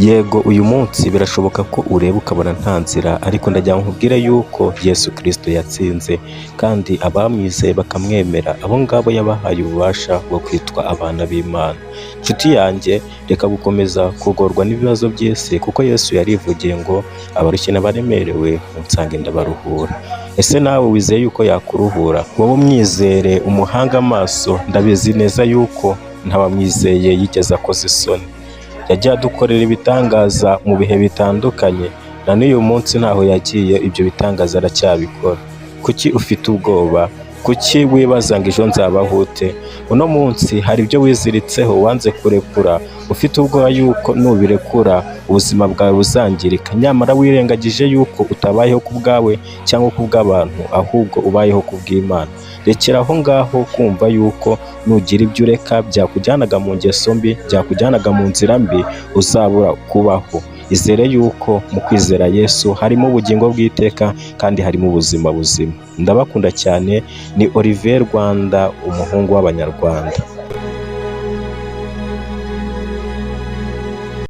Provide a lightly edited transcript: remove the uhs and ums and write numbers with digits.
Yego, uyu munsi birashoboka ko ureba ukabona nta nzira, ariko ndagira ngo nkubwire yuko Yesu Kristo yatsinze, kandi abamwizeye bakamwemera, abo ngabo yabahaye ububasha bwo kwitwa abana b'Imana. Nshuti yanjye, reka gukomeza kugorwa n'ibibazo by'isi, kuko Yesu yarivugiye ngo abarushye n'abaremerewe munsange ndabaruhura. Ese nawe wizeye yuko yakuruhura? Wowe umwizere, umuhange amaso, ndabizi neza yuko ntawamwizeye yigeze akoza isoni. Yagiye adukorera ibitangaza mu bihe bitandukanye, na n'uyu munsi ntaho yagiye, ibyo bitangaza aracyabikora. Kuki ufite ubwoba? Kuki wibaza ngo ejo nzabaho ute? Uno munsi hari ibyo wiziritseho wanze kurekura, ufite ubwoba yuko nubirekura ubuzima bwawe buzangirika, nyamara wirengagije yuko utabayeho ku bwawe cyangwa ku bw'abantu, ahubwo ubayeho ku bw'Imana. Rekera aho ngaho kumva yuko nugira ibyo ureka byakujyanaga mu ngeso mbi, byakujyanaga mu nzira mbi, uzabura kubaho. Izere yuko mu kwizera Yesu harimo ubugingo bw'iteka kandi harimo ubuzima buzima. Ndabakunda cyane, ni Olivier Rwanda, umuhungu w'Abanyarwanda.